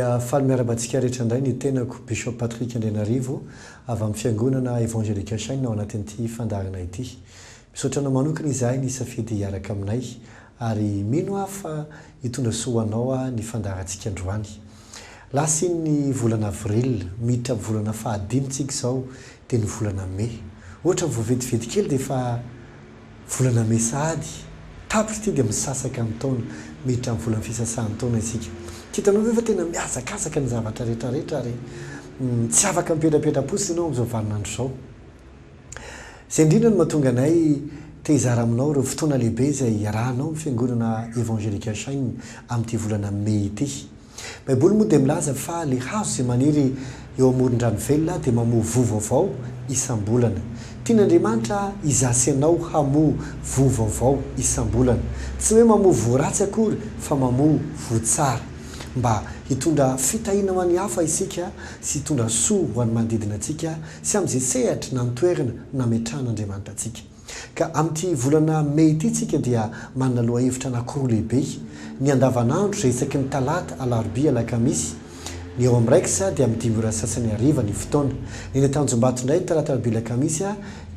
Dia faly miarahaba antsika rehetra indray ny tenako Bishop Patrick Andrianarivo avy amin'ny Fiangonana Evangelica Shine ao anatin'ity fandaharana ity. Misaotra anao manokana izahay nisafidy hiaraka aminay ary mino aho fa hitondra soa ho anao ny fandaharantsika androany. Lasa iny ny volana avril, miditra amin'ny volana fahadimy tsika izao dia ny volana mey. Ohatra vao vetivety kely dia efa volana mey sahady, tapitra ity dia misasaka ny taona, miditra amin'ny volan'ny fisasahan'ny taona isika. Tsy hitanao ve fa tena mihazakazaka ny zavatra rehetra rehetra ary tsy afaka mipetrapetra-potsiny ianao amin'izao vaninandro izao. Izay indrindra no mahatonga anay te hizara aminao ireo fotoana lehibe izay iarahanao amin'ny Fiangonana Evangelica Shine amin'ity volana Mey ity. Baiboly moa dia milaza fa le hazo izay maniry eo amoron-drano velona dia mamoa voa vaovao isam-bolana. Tian'Andriamanitra izaho sy ianao hamoa voa vaovao isam-bolana. Tsy hoe mamoa voa ratsy akory fa mamoa voa tsara. Mba hitondra fitahiana ho an'ny hafa isika sy hitondra soa ho an'ny manodidina antsika sy amin'izay sehatra na ny toerana nametrahan'Andriamanitra antsika. Ka amin'ity volana mey ity tsika dia manana lohahevitra anankiroa lehibe, ny andavanandro izay isaky ny talata, alarobia, alakamisy, ny eo amin'ny Rex dia amin'ny dimy ora sy sasany hariva ny fotoana. Ny eny Tanjombato indray ny talata, alarobia, alakamisy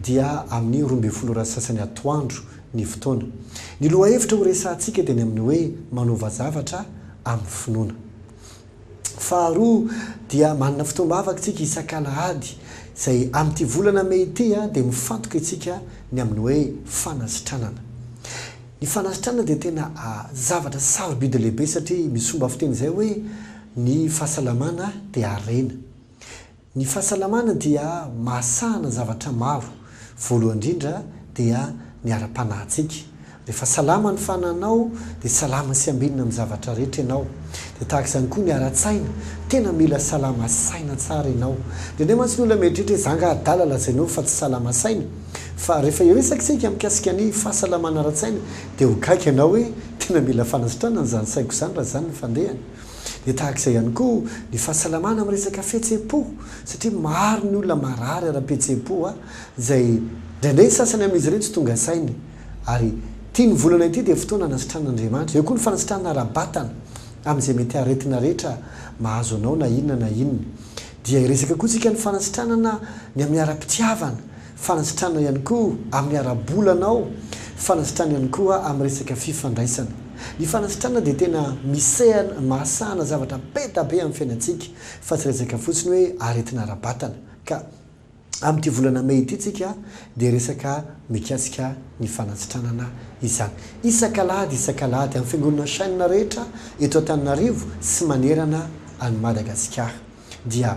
dia amin'ny 12 ora sy sasany atoandro ny fotoana. Ny lohahevitra horesahantsika dia ny amin'ny hoe manova zavatra amin'ny finoana. Faharoa dia manana fotoam-bavaka isika isak'alahady izay amin'ity volana mey ity dia mifantoka isika ny amin'ny hoe fanasitranana. Ny fanasitranana dia tena zavatra sarobidy lehibe satria misy fomba fiteny izay hoe ny fahasalamana dia harena. Ny fahasalamana dia mahasahana zavatra maro, voalohany indrindra dia ny ara-panahintsika. Rehefa salama ny fananao dia salama sy ambinina amin'ny zavatra rehetra ianao. Dia tahaka izany koa ny ara-tsaina, tena mila salama saina tsara ianao. Indraindray mantsy ny olona mieritreritra hoe za angaha adala lazainao fa tsy salama saina. Fa rehefa hiresaka isika mikasika ny fahasalamana ara-tsaina dia ho gaga ianao hoe tena mila fanasitranana izany saiko izany raha izany ny fandehany. Dia tahaka izay ihany koa ny fahasalamana amin'ny resaka fihetseham-po, satria maro ny olona marary ara-pihetseham-po izay indraindray ny sasany amin'izy ireny tsy tonga saina. Ary ity ny volana ity dia fotoana hanasitranan'Andriamanitra. Eo koa ny fanasitranana ara-batana amin'izay mety aretina rehetra mahazo anao na inona na inona. Dia hiresaka koa isika ny fanasitranana ny amin'ny ara-pitiavana. Fanasitranana ihany koa amin'ny ara-bola anao, fanasitranana ihany koa amin'ny resaka fifandraisana. Ny fanasitranana dia tena misehana, mahasahana zavatra be da be amin'ny fiainantsika fa tsy resaka fotsiny hoe aretina ara-batana. Ka amin'ity volana mey ity tsika dia resaka mikasika ny fanasitranana izany. Isak'alahady isak'alahady amin'ny fiangonana chaîne rehetra eto Antananarivo sy manerana an'i Madagasikara. Dia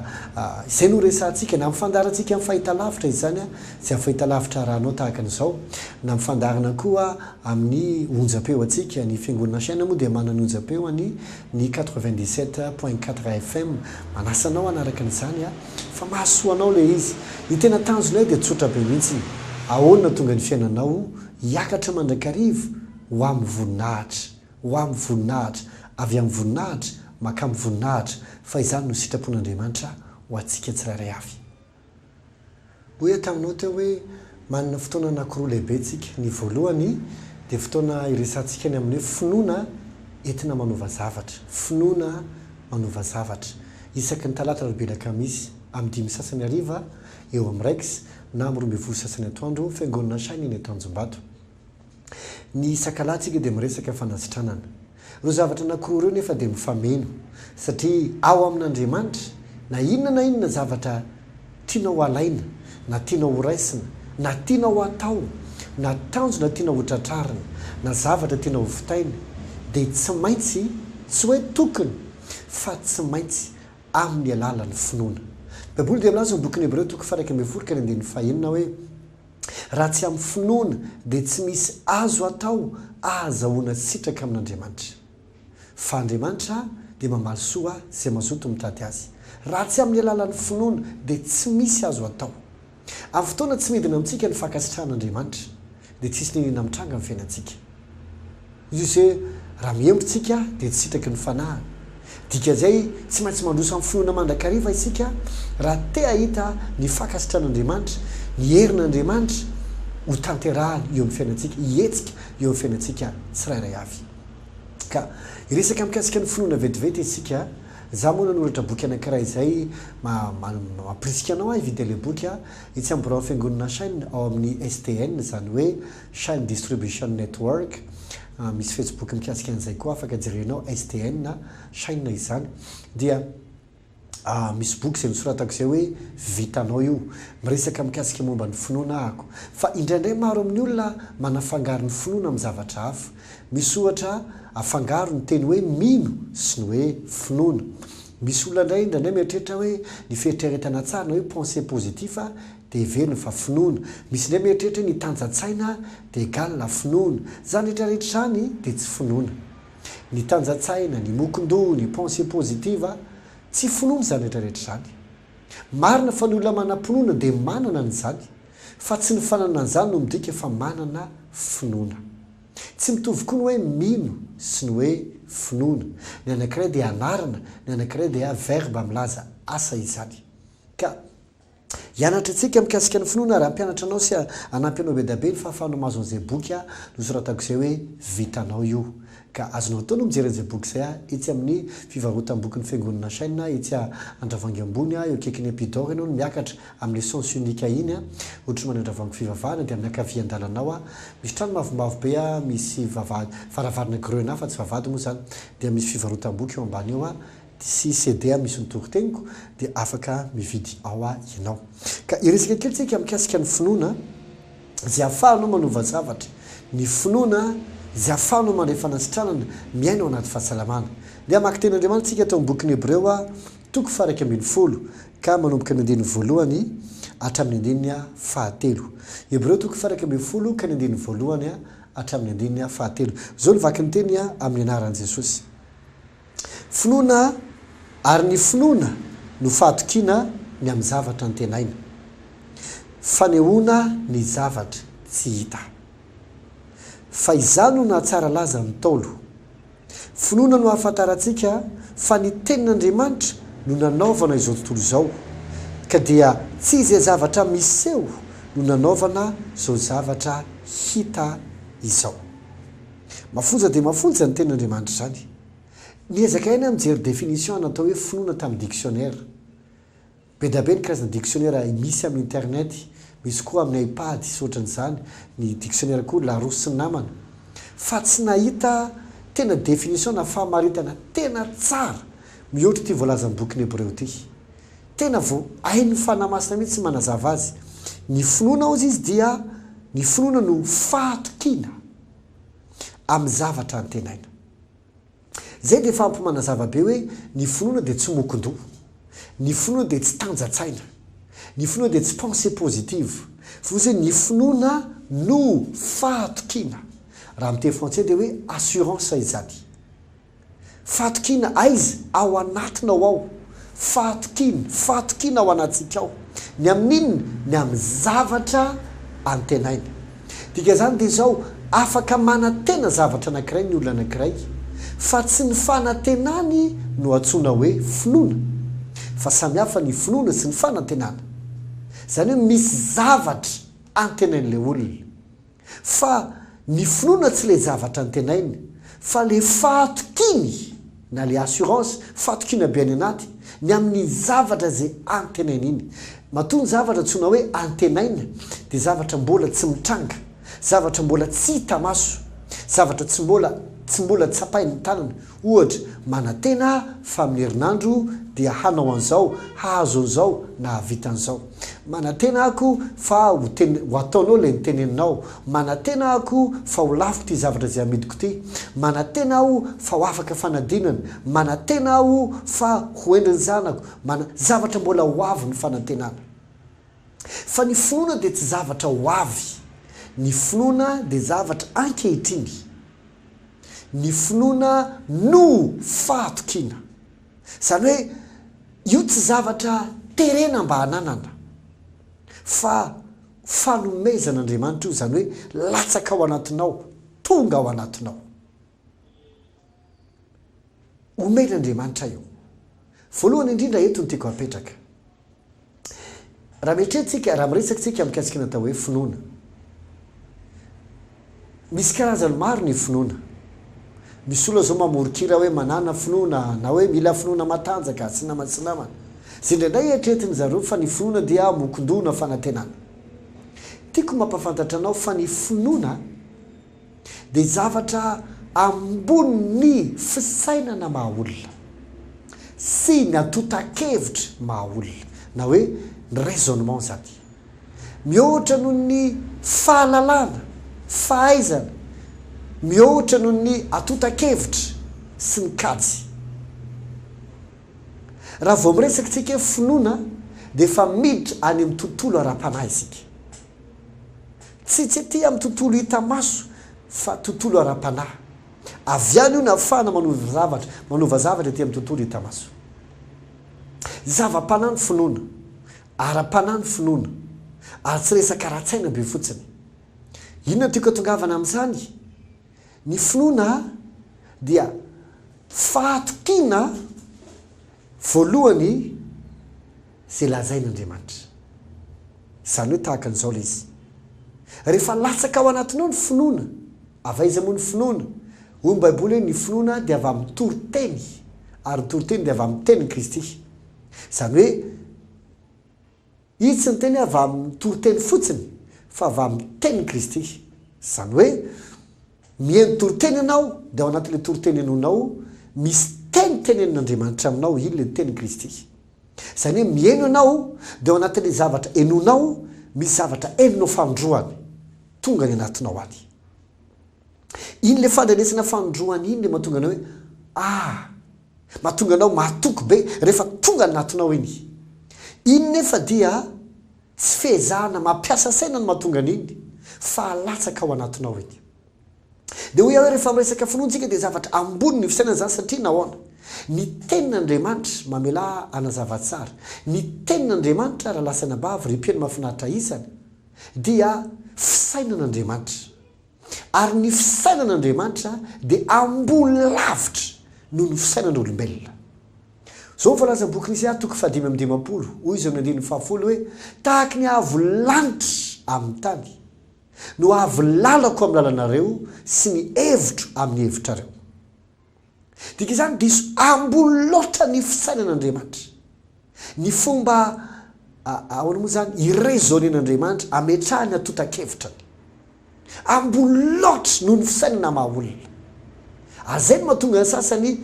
izay no resahantsika, na amin'ny fandaharantsika amin'ny fahitalavitra izany, izay amin'ny fahitalavitra arahanao tahaka an'izao, na amin'ny fandaharana koa amin'ny onjam-peo antsika, ny Fiangonana Chaîne moa dia manana ny onjam-peony ny 97.4 FM, manasa anao hanaraka an'izany fa mahasoa anao ilay izy. Ny tena tanjonay dia tsotra be mihitsy, ahoana no tonga ny fiainanao hiakatra mandrakariva ho amin'ny voninahitra. Ho amin'ny voninahitra, avy amin'ny voninahitra mankamy voninahitra, fa izany no sitrapon'Andriamanitra ho antsika tsirairay avy. Hoy aho taminao teo hoe manana fotoana anankiroa lehibe tsika. Ny voalohany dia fotoana iresahantsika ny amin'ny hoe finoana entina manova zavatra. Finoana manova zavatra. Isaky ny talata alarobia alakamisy amin'ny dimy sasany hariva eo amin'ny Rex na amin'ny 12 sasany atoandro Fiangonana Shine eny Tanjombato. Ny Sakala tsika dia miresaka fanasitranana. Ireo zavatra anankiroa ireo nefa dia mifameno satria ao amin'Andriamanitra na inona na inona zavatra tianao halaina na tianao horaisina na tianao hatao na tanjona tianao hotratrarina na zavatra tianao hovitaina dia tsy maintsy, tsy hoe tokony fa tsy maintsy amin'ny alalan'ny finoana. Ny Baiboly dia milaza ao amin'ny bokin'ny Hebreo toko faha 11 ka ny andininy fahenina hoe. Raha tsy amin'ny finoana dia tsy misy azo atao ahazahoana sitraka amin'Andriamanitra. Fa Andriamanitra dia mamaly soa izay mazoto mitady Azy. Raha tsy amin'ny alalan'ny finoana dia tsy misy azo atao. Amin'ny fotoana tsy midina amintsika ny fankasitrahan'Andriamanitra dia tsisy n'inona mitranga amin'ny fiainantsika. Izy hoe raha mihemotra isika dia tsy sitraky ny fanahiny. Dikan'izay, tsy maintsy mandroso amin'ny finoana mandrakariva isika raha te hahita ny fankasitran'Andriamanitra, ny herin'Andriamanitra ho tanterahany eo amin'ny fiainantsika, hihetsika eo amin'ny fiainantsika tsirairay avy. Ka hiresaka mikasika ny finoana vetivety isika. Izaho moa nanoratra boky anankiray izay mampirisika anao aho hividy an'ilay boky etsy amin'ny biraon'ny Fiangonana Shine ao amin'ny SDN, izany hoe Shine Distribution Network. Misy Facebook mikasika an'izay koa afaka jerenao, SDN Shine izany. Dia misy boky izay nosoratako izay hoe Vitanao io. Miresaka mikasika momba ny finoana ahako. Fa indraindray maro amin'ny olona manafangaro ny finoana amin'ny zavatra hafa. Misy ohatra afangaro ny teny hoe mino sy ny hoe finoana. Misy olona indray indraindray mieritreritra hoe ny fieritreretana tsara na hoe pensée positif dia heveriny fa finoana. Misy indray mieritreritra hoe ny tanjan-tsaina dia égal finoana. Izany rehetra rehetra izany dia tsy finoana. Ny tanjan-tsaina, ny mokon-doha, ny pensée positive, tsy finoana izany rehetra rehetra izany. Marina fa ny olona manam-pinoana dia manana an'izany, fa tsy ny fananana an'izany no midika fa manana finoana. Tsy mitovy koa ny hoe mino sy ny hoe finoana. Ny anankiray dia anarana, ny anankiray dia verbe milaza asa izany. Ka hianatra antsika mikasika ny finoana ary hampianatra anao sy hanampy anao be dia be ny fahafahanao mahazo an'izay boky nosoratako izay hoe Vitanao io. Ka azonao atao ny mijery an'izay boky izay etsy amin'ny fivarotam-bokin'ny Fiangonana Shine etsy Andravoahangy Ambony eo akaikin'ny Epidor ianao no miakatra Amin'ilay sens unique iny a, ohatry ny manao ravahango fivavahana dia amin'ny ankavian-dalanao a, misy trano mavomavo be a, misy vavahady, varavarana grenat fa tsy vavahady moa izany, dia misy fivarotam-boky eo ambany eo a, sy CD misy ny toriteniko dia afaka mividy ao a ianao. Ka hiresaka kely tsika mikasika ny finoana izay ahafahanao manova zavatra, ny finoana izay ahafahanao mandray fanasitranana, miaina ao anaty fahasalamana. Ndeha hamaky tenin'Andriamanitra tsika tao amin'ny bokin'ny Hebreo a, Toko faha-11 ka manomboka ny andininy voalohany hatramin'ny andininy fahatelo. Hebreo toko faha-11 ka ny andininy voalohany hatramin'ny andininy fahatelo. Izao no vaky ny teny amin'ny anaran'i Jesosy. Finoana ary ny finoana no fahatokiana ny amin'ny zavatra antenaina. Fanehoana ny zavatra tsy hita. Fa izaho no nahatsara laza ny Ntaolo. Finoana no ahafantarantsika fa ny Tenin'Andriamanitra no nanaovana izao tontolo izao, ka dia tsy izay zavatra miseho no nanaovana izao zavatra hita izao. Mafonja dia mafonja izany Tenin'Andriamanitra izany. Niezaka ihany aho nijery définition natao hoe finoana tamin'ny dictionnaire. Be dia be ny karazana dictionnaire misy amin'ny internet, misy koa amin'ny ipad sy ohatran'izany, ny dictionnaire koa Larousse sy ny namana, fa tsy nahita tena définition na famaritana tena tsara mihoatra ity voalazan'ny bokin'ny Hebreo ity. Tena vao hain'ny Fanahy Masina mihitsy ny manazava azy. Ny finoana hozy izy dia ny finoana no fahatokiana amin'ny zavatra antenaina. Izay dia efa ampy manazava be hoe ny finoana dia tsy mokon-doha. Ny finoana dia tsy tanja-tsaina. Ny finoana dia tsy pensée positive. Fa hoe ny finoana no fahatokiana. Raha amin'ny teny frantsay dia hoe assurance izany. Fahatokiana aiza? Ao anatinao ao. Fahatokiana, fahatokiana ao anatintsika ao. Ny amin'inona? Ny amin'ny zavatra antenaina. Dikan'izany dia izao, afaka manantena zavatra anankiray ny olona anankiray, fa tsy ny fanantenany no antsoina hoe finoana, fa samy hafa ny finoana sy ny fanantenana. Izany hoe misy zavatra antenain'ilay olona. Fa ny finoana tsy ilay zavatra antenainy fa le fahatokiany na le assurance, fahatokiana be any anaty, ny amin'ny zavatra izay antenainy iny. Matoa ny zavatra antsoina hoe antenaina dia zavatra mbola tsy mitranga, zavatra mbola tsy hita maso, zavatra tsy mbola tsy mbola tsapain'ny tanana. Ohatra, manantena aho fa amin'ny herinandro dia hanao an'izao, hahazo an'izao na hahavita an'izao. Manantena ako fa ho ten, ho ataonao ilay noteneninao. Manantena ako fa ho lafo ity zavatra izay amidiko ity. Manantena aho fa ho afaka fanadinana. Manantena aho fa ho hendry ny zanako. Mana, zavatra mbola ho avy ny fanantenana. Fa ny finoana dia tsy zavatra ho avy. Ny finoana dia zavatra ankehitriny. Ny finoana no fahatokiana. Izany hoe io tsy zavatra terena mba hananana fa fanomezan'Andriamanitra io, izany hoe latsaka ao anatinao, tonga ao anatinao. Omen'Andriamanitra io. Voalohany indrindra eto no tiako hapetraka. Raha mieritreritra tsika, raha miresaka tsika mikasika ny atao hoe finoana. Misy karazany maro ny finoana. Misy olona izao mamoron-kira hoe manàna finoana na hoe mila finoana matanjaka sy namana sy namana. Izay indraindray eritreretin-dry zareo fa ny finoana dia mokon-doha na fanantenana. Tiako mampahafantatra anao fa ny finoana dia zavatra ambonin'ny fisainana maha olona sy ny antontan-kevitra maha olona na hoe ny raisonnement izany. Mihoatra noho ny fahalalana, fahaizana, mihoatra noho ny antontan-kevitra sy ny kajy. Raha vao miresaka isika hoe finoana dia efa miditra any amin'ny tontolo ara-panahy isika. Tsy tsy aty amin'ny tontolo hita maso fa tontolo ara-panahy. Avy any io no ahafahana manova zavatra, manova zavatra aty amin'ny tontolo hita maso. Zava-panahy ny finoana. Ara-panahy ny finoana, ary tsy resaka ara-tsaina be fotsiny. Inona no tiako hatongavana amin'izany? Ny finoana dia fahatokiana voalohany izay lazain'Andriamanitra. Izany hoe tahaka an'izao ilay izy. Rehefa latsaka ao anatinao ny finoana, avy aiza moa ny finoana? Hoy ny Baiboly hoe ny finoana dia avy amin'ny toriteny, ary ny toriteny dia avy amin'ny tenin'i Kristy. Izany hoe, izy tsy niteny hoe avy amin'ny toriteny fotsiny, fa avy amin'ny tenin'i Kristy. Izany hoe, mihaino toriteny ianao, dia ao anatin'ilay toriteny henoinao, misy teny tenenin'Andriamanitra aminao, iny ilay tenin'i Kristy. Izany hoe, mihaino ianao, dia ao anatin'ilay zavatra henoinao, misy zavatra henonao fanindroany, tonga any anatinao any. Iny ilay fandrenesana fanindroany iny ilay mahatonga anao hoe, ah! Mahatonga anao mahatoky be rehefa tonga anatinao iny. Iny nefa dia tsy fehezahana mampiasa saina no mahatonga an'iny fa alatsaka ao anatinao iny. Dia hoy aho hoe rehefa miresaka finoana tsika dia zavatra ambony ny fisainana izany satria nahoana? Ny tenin'Andriamanitra, mamelà ahy hanazava tsara, ny tenin'Andriamanitra raha lasa anabavy ry mpihaino mahafinaritra isany dia fisainan'Andriamanitra. Ary ny fisainan'Andriamanitra dia ambony lavitra noho ny fisainan'olombelona. Izao no voalazan'ny bokin'i Isaia toko fahadimy amby dimampolo, hoy izy eo amin'ny andininy fahafolo hoe, Tahaky ny avo lanitra amin'ny tany, no avo lalako amin'ny lalanareo sy ny hevitro amin'ny hevitrareo. Dika izany diso ambony loatra ny fisainan'Andriamanitra. Ny fomba ahoana moa izany i-raisonner-n'Andriamanitra, ametrahany antontan-kevitrany. Ambony loatra noho ny fisainana maha olona. Ary izay no mahatonga ny sasany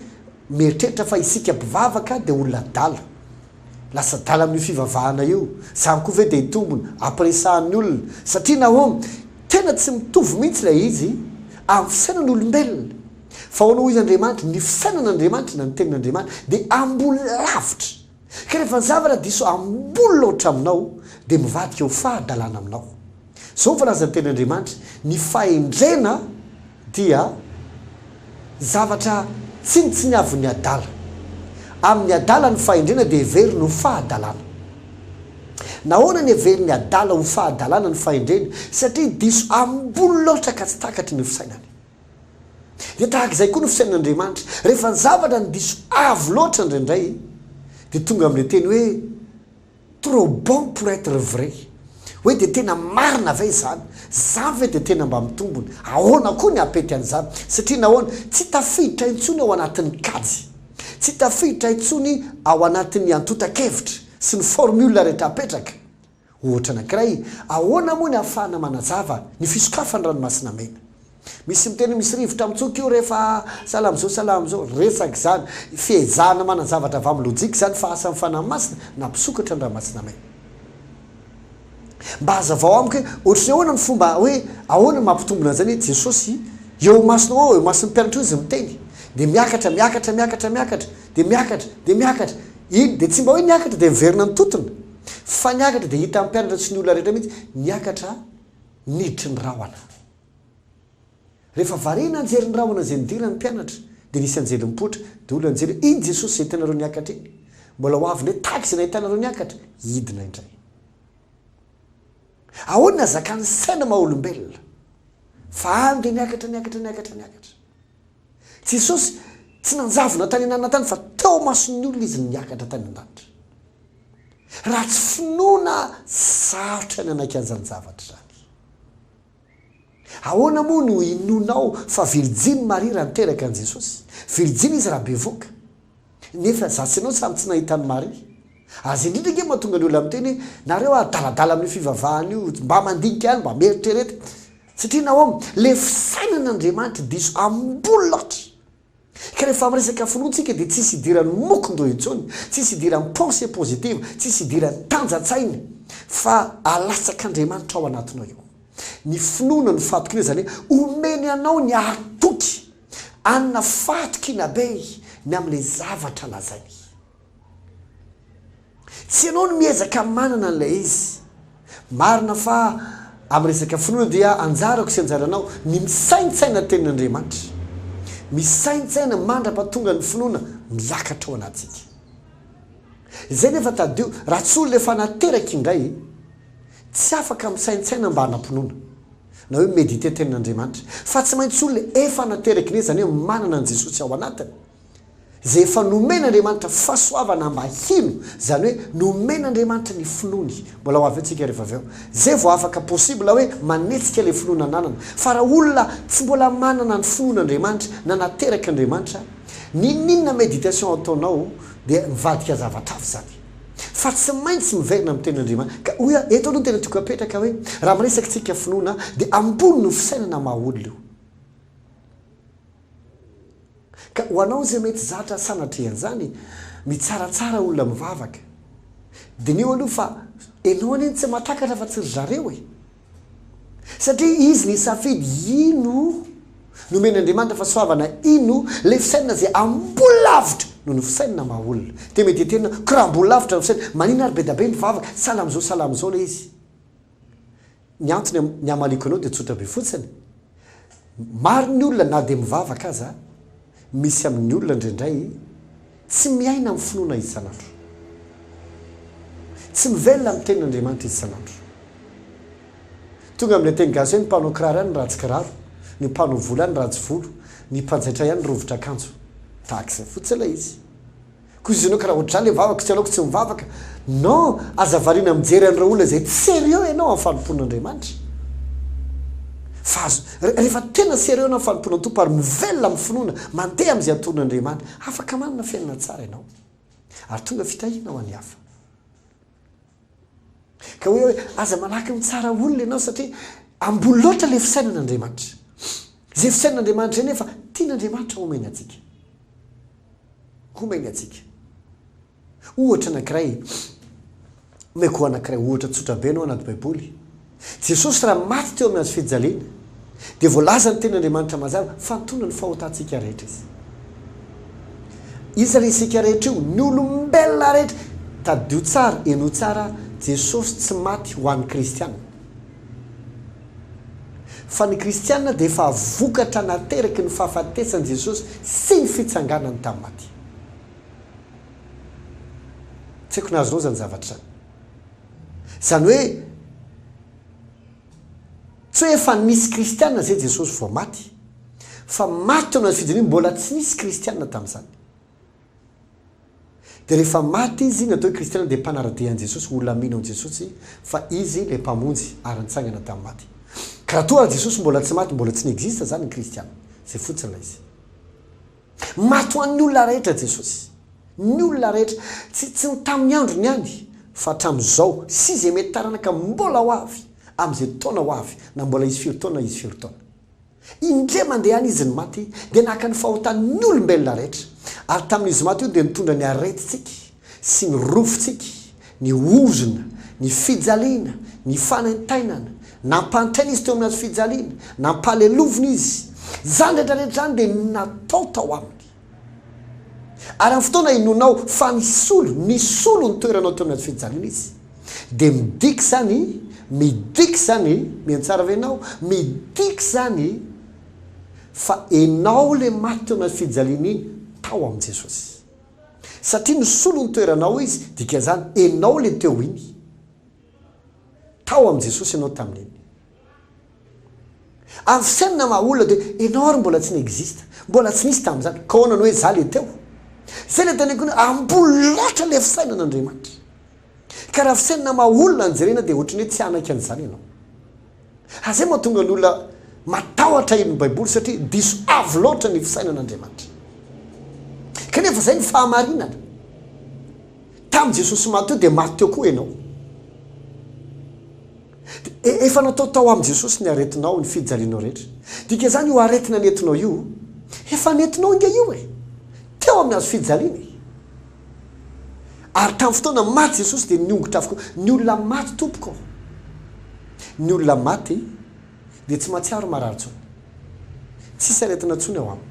mieritreritra fa isika mpivavaka dia olona adala. Lasa adala amin'io fivavahana io. Izany koa ve dia hitombina, ampiresahan'ny olona. Satria nahoana? Tena tsy mitovy mihitsy ilay izy amin'ny fisainan'olombelona. Fa ahoana hoy izy Andriamanitra? Ny fisainan'Andriamanitra na ny tenin'Andriamanitra dia ambony lavitra. Ka rehefa ny zavatra diso ambony loatra aminao dia mivadika ho fahadalana aminao. Izao no voalazan'ny tenin'Andriamanitra, ny fahendrena dia zavatra tsinontsiniavin'ny adala. Amin'ny adala ny fahendrena dia heveriny ho fahadalana. Nahoana no heverin'ny adala ho fahadalana ny fahendrena? Satria diso ambony loatra ka tsy takatry ny fisainany. Dia tahaka izay koa ny fisainan'Andriamanitra. Rehefa ny zavatra no diso avo loatra indraindray dia tonga amin'ilay teny hoe trop bon pour être vrai. Hoe dia tena marina ve izany? Izany ve dia tena mba mitombona? Ahoana koa ny hampety an'izany? Satria nahoana? Tsy tafiditra intsony ao anatin'ny kajy. Tsy tafiditra intsony ao anatin'ny antontan-kevitra sy ny formule rehetra apetraka. Ohatra anankiray, ahoana moa ny ahafahana manazava ny fisokafan'ny ranomasina mena? Misy miteny hoe misy rivotra mitsoka io rehefa sahala amin'izao sahala amin'izao. Resaka izany. Fiezahana manazavatra avy amin'ny lojika izany fa asan'ny Fanahy Masina nampisokatra ny ranomasina mena. Mba hazavao amiko hoe ohatry ny ahoana ny fomba hoe ahoana no mampitombina an'izany hoe Jesosy eo imasonao eo, eo imason'ny mpianatra eo izy miteny. Dia miakatra, miakatra, miakatra, miakatra, dia miakatra, dia miakatra. Iny dia tsy mba hoe niakatra dia niverina nitontona. Fa niakatra dia hitan'ny mpianatra sy ny olona rehetra mihitsy, niakatra niditry ny rahona. Rehefa variana nijery ny rahona izay nidiran'ny mpianatra, dia nisy anjely nipoitra, dia hoy ilay anjely hoe, Iny Jesosy izay hitanareo niakatra iny, mbola ho avy indray tahaka izay nahitanareo niakatra, hidina indray. Ahoana ny hazakan'ny saina maha olombelona? Fa any dia niakatra, niakatra, niakatra, niakatra. Jesosy tsy nanjavona tany ananona tany fa teo amason'ny olona izy no niakatra tany an-danitra. Raha tsy finoana sarotra ny hanaiky an'izany zavatra izany. Ahoana moa no inoanao fa virijiny Maria raha niteraka an'i Jesosy? Virijiny izy raha bevoka. Nefa za sy ianao samy tsy nahita an'i Maria. Ary izay indrindra ange mahatonga ny olona miteny hoe nareo adaladala amin'io fivavahana io, mba mandinika ihany, mba mieritrereta. Satria nahoana? Le fisainan'Andriamanitra diso ambony loatra. Ka rehefa miresaka finoana tsika dia tsisy idiran'ny mokon-doha intsony, tsisy idiran'ny pensée positive, tsisy idiran'ny tanja-tsaina fa alatsak'Andriamanitra ao anatinao io. Ny finoana no fahatokiana izany hoe omeny anao ny hahatoky, hanana fahatokiana be ny amin'ilay zavatra lazainy. Tsy ianao no miezaka manana an'ilay izy. Marina fa amin'ny resaka finoana dia anjarako sy anjaranao ny misaintsaina ny tenin'Andriamanitra. Misaintsaina mandra-pahatonga ny finoana miakatra ao anatintsika. Izay nefa tadidio, raha tsy olona efa nateraka indray, tsy afaka misaintsaina mba hanam-pinoana, na hoe mi-mediter tenin'Andriamanitra, fa tsy maintsy olona efa nateraka indray, izany hoe manana an'i Jesosy ao anatiny. Izay efa nomen'Andriamanitra fahasoavana mba hino, izany hoe nomen'Andriamanitra ny finoany, mbola ho avy eo tsika rehefa avy eo, izay vao afaka possible hoe manetsika ilay finoana ananana, fa raha olona tsy mbola manana ny finoan'Andriamanitra na naterak'Andriamanitra, n'inon'inona méditation ataonao dia mivadika zavatra hafa izany. Fa tsy maintsy miverina amin'ny tenin'Andriamanitra. Ka hoy aho, eto aloha ny tena tiako apetraka hoe, raha miresaka tsika finoana dia ambony ny fisainana maha olona io. Ka ho anao izay mety zatra sanatria an'izany, mitsaratsara olona mivavaka. Diniho aloha fa enao anie no tsy mahatakatra fa tsy ry zareo e! Satria izy nisafidy hino, nomen'Andriamanitra fahasoavana hino ilay fisainana izay ambony lavitra noho ny fisainana maha olona. Dia mety hiteny ianao, ko raha ambony lavitra ny fisainana, maninona ary be dia be ny mpivavaka, sahala amin'izao sahala amin'izao ilay izy. Ny antony ny hamaliako anao dia tsotra be fotsiny, maro ny olona na dia mivavaka aza, misy amin'ny olona indraindray tsy miaina amin'ny finoana isan'andro. Tsy mivelona amin'ny tenin'Andriamanitra izy isan'andro. Tonga amin'ilay teny gasy hoe ny mpanao kiraro ihany no ratsy kiraro, ny mpanao volo ihany no ratsy volo, ny mpanjaitra ihany no rovitra akanjo. Tahaka izay fotsiny ilay izy. Koa izy ianao ka raha ohatr'izany le vavaka tsy aleoko tsy mivavaka. Non, aza variana mijery an'ireo olona izay tsy sérieux ianao amin'ny fanompoana Andriamanitra. Fa azo, rehefa tena sérieux ianao amin'ny fanompoana ny Tompo ary mivelona amin'ny finoana, mandeha amin'izay atoron'Andriamanitra, afaka manana fiainana tsara ianao. Ary tonga fitahiana ho an'ny hafa. Ka hoy aho hoe, aza malaky mitsara olona ianao satria ambony loatra ilay fisainan'Andriamanitra. Izay fisainan'Andriamanitra izay nefa tian'Andriamanitra homeny antsika. Homeny antsika. Ohatra anankiray, omeko anankiray ohatra tsotra be ianao anaty Baiboly. Jesosy raha maty teo amin'ny hazo fijaliana, dia voalaza ny tenin'Andriamanitra mazava fa nitondra ny fahotantsika rehetra Izy. Iza re isika rehetra io? Ny olombelona rehetra. Tadidio tsara, henoy tsara, Jesosy tsy maty ho an'ny kristiana. Fa ny kristiana dia efa vokatra nateraky ny fahafatesan'i Jesosy sy ny fitsanganany tamin'ny maty. Tsy haiko na azonao izany zavatra izany. Izany hoe, tsy hoe efa nisy kristiana izay Jesosy vao maty, fa maty teo amin'ny hazofijaliana mbola tsy nisy kristiana tamin'izany. Dia rehefa maty izy, ny atao hoe kristiana dia mpanara-dia an'i Jesosy, olona mino an'i Jesosy fa izy ilay mpamonjy ary nitsangana tamin'ny maty. Ka raha toa ary Jesosy mbola tsy maty, mbola tsy ni-existe izany ny kristiana. Izay fotsiny ilay izy. Maty ho an'ny olona rehetra Jesosy. Ny olona rehetra. Tsy tsy ny tamin'ny androny ihany, fa hatramin'izao sy izay mety taranaka mbola ho avy, amin'izay taona ho avy, na mbola hisy firy taona hisy firy taona. Indray mandeha ihany izy no maty, dia naka ny fahotan'ny olombelona rehetra. Ary tamin'izy maty io dia nitondra ny aretintsika, sy ny rofintsika, ny ozona, ny fijaliana, ny fanaintainana. Nampantraina izy teo amin'ny hazo fijaliana, nampalelovina izy. Izany rehetra rehetra izany dia natao tao aminy. Ary amin'ny fotoana inoanao fa nisolo, nisolo ny toeranao teo amin'ny hazo fijaliana izy, dia midika izany, midika izany, mihaino tsara ve ianao? Midika izany fa enao ilay maty teo amin'ny hazo fijaliana iny tao amin'i Jesosy. Satria nisolo ny toeranao izy, dikan'izany enao ilay teo iny. Tao amin'i Jesosy ianao tamin'iny. Amin'ny fisainana maha olona dia ianao ary mbola tsy ni-existe, mbola tsy nisy tamin'izany, ka ahoana no hoe za le teo? Zay le teneniko hoe ambony loatra le fisainan'Andriamanitra. Ka raha fisainana maha olona no jerena dia ohatran'ny hoe tsy hanaiky an'izany ianao. Ary zay mahatonga ny olona. Matahotra hino ny Baiboly satria diso avo loatra ny fisainan'Andriamanitra. Kanefa izay ny fahamarinana. Tamin'i Jesosy maty teo dia maty teo koa ianao. Dia efa natao tao amin'i Jesosy ny aretinao, ny fijalianao rehetra. Dikan'izany io aretina nentinao io, efa nentinao ange io e! Teo amin'ny hazo fijaliana e! Ary tamin'ny fotoana maty Jesosy dia niongotra avokoa. Ny olona maty tompoko ô! Ny olona maty dia tsy mahatsiaro marary intsony. Tsisy aretina intsony ao aminy.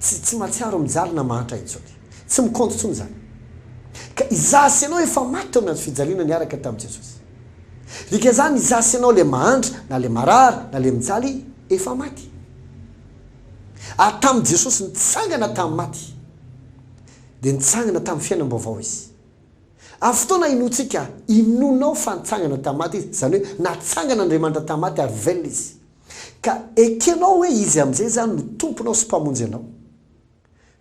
Tsy tsy mahatsiaro mijaly na mahantra intsony. Tsy mikaonty intsony izany. Ka izaho sy ianao efa maty teo amin'ny hazo fijaliana niaraka tamin'i Jesosy. Dikan'izany izaho sy ianao ilay mahantra na ilay marary na ilay mijaly efa maty. Ary tamin'i Jesosy nitsangana tamin'ny maty dia nitsangana tamin'ny fiainam-baovao Izy. Amin'ny fotoana inoantsika, inoanao fa nitsangana tamin'ny maty Izy, izany hoe natsangan'Andriamanitra tamin'ny maty ary velona Izy. Ka ekenao hoe Izy amin'izay izany no Tomponao sy Mpamonjy anao.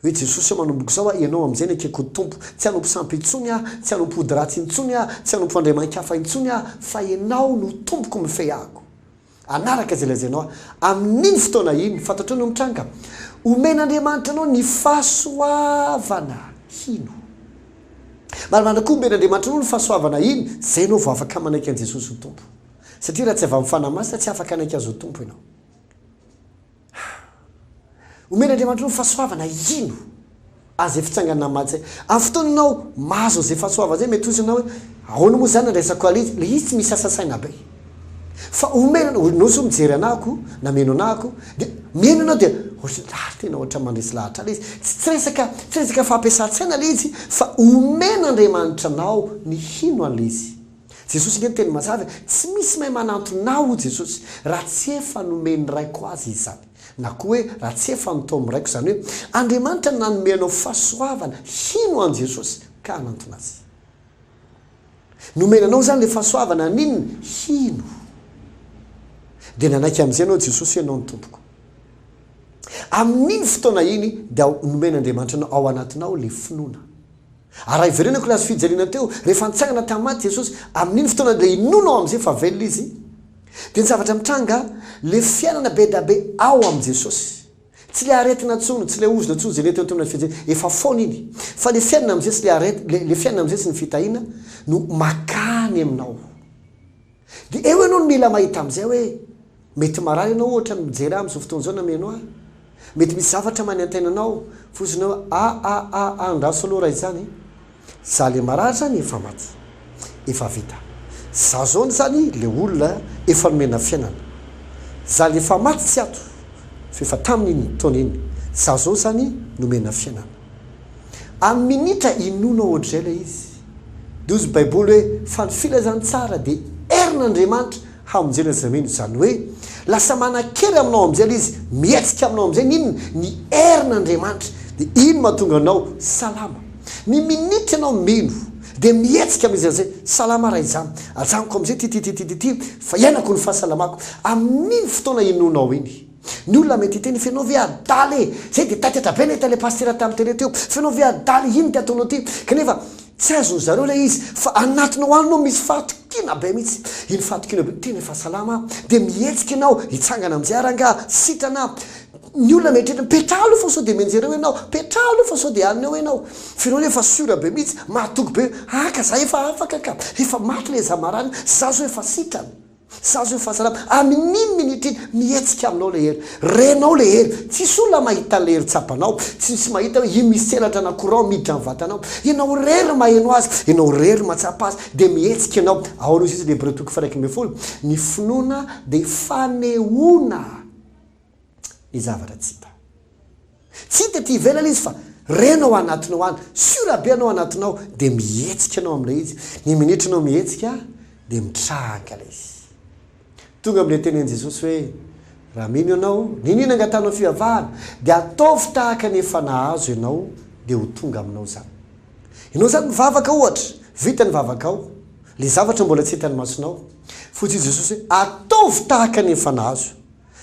Hoe Jesosy ô manomboka izao aho, Ianao amin'izay no ekeko ho Tompo. Tsy hanompo sampy intsony aho, tsy hanompo ody ratsy intsony aho, tsy hanompo andriamani-kafa intsony aho, fa Ianao no Tompoko mifehy ahako. Hanaraka izay lazainao aho. Amin'iny fotoana iny, fantatrao no mitranga? Omen'Andriamanitra anao ny fahasoavana hino. Marimarina koa, omen'Andriamanitra anao ny fahasoavana hino, izay ianao vao afaka manaiky an'i Jesosy ho Tompo. Satria raha tsy avy amin'ny Fanahy Masina, tsy afaka hanaiky Azy ho Tompo ianao. Omen'Andriamanitra anao ny fahasoavana hino Azy izay fitsanganana maty izay. Amin'ny fotoana ianao mahazo an'izay fahasoavana izay, mety hozy ianao hoe, ahoana moa izany andraisako an'ilay izy? Ilay izy tsy misy asa saina be. Fa omena, ianao izao mijery anahako na mihaino anahako, dia mihaino ianao dia ohatran'ny, ah tena ohatran'ny mandresy lahatra ahy ilay izy. Tsy, tsy resaka, tsy resaka fampiasan-tsaina ilay izy fa omen'Andriamanitra anao ny hino an'ilay izy. Jesosy ange niteny mazava e, tsy misy mahay manantona ahy hoy Jesosy raha tsy efa nomen'ny Raiko azy izany. Na koa hoe raha tsy efa notaomin'ny Raiko, izany hoe Andriamanitra nanome anao fahasoavana hino an'i Jesosy ka hanantona azy. Nomena anao izany ilay fahasoavana haninona? Hino. Dia nanaiky amin'izay ianao Jesosy hoe ianao no Tompoko. Amin'iny fotoana iny dia nomen'Andriamanitra anao ao anatinao ilay finoana. Ary raha hiverenako ilay hazo fijaliana teo, rehefa nitsangana tamin'ny maty Jesosy, amin'iny fotoana ilay inoanao amin'izay fa velona Izy, dia ny zavatra mitranga, ilay fiainana be da be ao amin'i Jesosy, tsy ilay aretina intsony, tsy ilay ozona intsony izay nentiny teo amin'ny hazo fijaliana, efa foana iny, fa ilay fiainana amin'izay sy ilay aretina, ilay fiainana amin'izay sy ny fitahiana no makany aminao. Dia eo ianao no mila mahita amin'izay hoe mety marary ianao ohatra mijery ahy amin'izao fotoana izao na mihaino ahy. Mety misy zavatra manaintaina anao fotsiny hoe a a a a andraso aloha raha izany. Za le marary zany efa maty. Efa vita. Za zao zany le olona efa nomena fiainana. Za le efa maty tsy ato fa efa tamin'iny taona iny. Za zao zany nomena fiainana. Amin'ny minitra inoana ohatr'izay ilay izy. Dia hozy ny Baiboly hoe, fa ny filazantsara dia herin'Andriamanitra hamonjena izay mino. Izany hoe, lasa manan-kery aminao amin'izay ilay izy, mihetsika aminao amin'izay ny inona? Ny herin'Andriamanitra. Dia iny mahatonga anao salama. Ny minitra ianao mino, dia mihetsika amin'izy amin'izay, salama raha izany, ajanoko amin'izay ity, ity, ity, ity, ity, fa iainako ny fahasalamako. Amin'iny fotoana inoanao iny. Ny olona mety hiteny f'enao ve adala e! Zay dia taitaitra be nahita ilay pasitera tamin'ny télé teo, f'enao ve adala e! Ino ty ataonao ty? Kanefa tsy azon'ny zareo ilay izy fa anatinao any no misy fahatokiana be mihitsy, iny fahatokiana be tena efa salama aho, dia mihetsika ianao hitsangana amin'izay ary angaha sitrana aho. Ny olona mieritreritra mipetraha aloha fa sao dia mianjera eo ianao, petraha aloha fa sao dia alina eo ianao, f'enao nefa sûr be mihitsy, mahatoky be hoe ah ka za efa afaka ka, efa maty ilay za marary, za zao efa sitrana. Za zao efa salama. Amin'iny minitra iny, mihetsika aminao ilay hery. Renao ilay hery. Tsisy olona mahita an'ilay hery tsapanao. Tsy misy mahita hoe io misy tselatra na courant miditra amin'ny vatanao. Ianao irery maheno azy. Ianao irery mahatsapa azy. Dia mihetsika ianao. Ahoana hoy izy ny Hebreo toko faha-11? Ny finoana dia fanehoana ny zavatra tsy hita. Tsy hita ety ivelany izy fa renao anatinao any, sûr be anao anatinao dia mihetsika anao amin'ilay izy, ny minitra anao mihetsika dia mitranga ilay izy. Tonga amin'ilay tenin'i Jesosy hoe raha mino ianao, n'inon'inona angatahanao fivavahana dia ataovy tahaka ny efa nahazo ianao dia ho tonga aminao izany. Ianao izany mivavaka ohatra, vita ny vavakao, ilay zavatra mbola tsy hitan'ny masonao, fotsy i Jesosy hoe ataovy tahaka ny efa nahazo.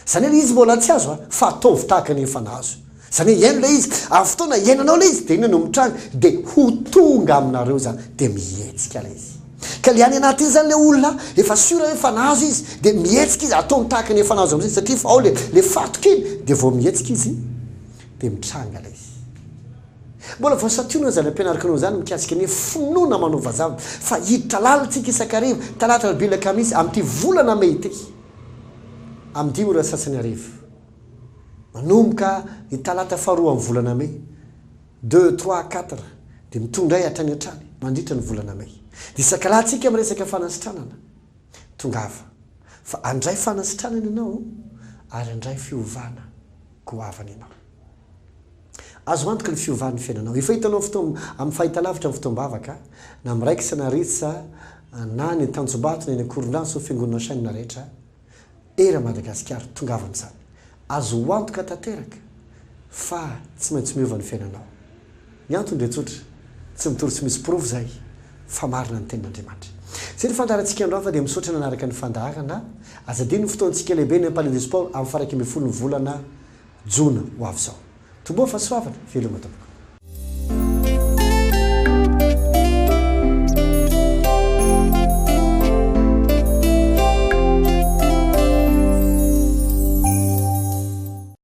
Izany hoe ilay izy mbola tsy azo a, fa ataovy tahaka ny efa nahazo. Izany hoe iaino ilay izy, amin'ny fotoana iainanao ilay izy dia inona no mitranga? Dia ho tonga aminareo izany, dia mihetsika ilay izy. Ka le any anaty iny zany le olona efa sûr hoe efa nahazo izy de mihetsika izy ataony tahaka ny efa nahazo amizay satria efa ao le le fahatokiany de vao mihetsika izy de mitranga lay izy. Mbola vao santionany izany ampianariko anao izany mikasika ny hoe finoana manova zavatra fa hiditra lalina tsika isan-kariva, talata, alarobia, alakamisy, amin'ity volana mey ity amin'ny dimy ora sasany hariva. Manomboka ny talata faharoa amin'ny volana mey, deux, trois, quatre, dia mitondray hatrany hatrany mandritra ny volana mey. Dia isakalahy tsika miresaka fanasitranana. Tongava fa handray fanasitranana ianao ary handray fiovana goavana ianao. Azo antoka ny fiovan'ny fiainanao. Efa hitanao fotoam amin'ny fahitalavitra ny fotoam-bavaka, na miraikitra na ritsa, na any Tanjombato na eny Ankorondrano sy ny fiangonana chaîne rehetra era Madagasikara. Tongava amin'izany. Azo antoka tanteraka fa tsy maintsy miova ny fiainanao. Ny antony dia tsotra, tsy mitory tsy misy porofo izahay fa marina ny tenin'Andriamanitra. Izay ny fandaharantsika androany fa dia misaotra nanaraka ny fandaharana. Aza adino ny fotoantsika lehibe ny Palais des Sports amin'ny faha 11 ny volana Jona ho avy izao. Tomboa fahasoavana, veloma tompoko.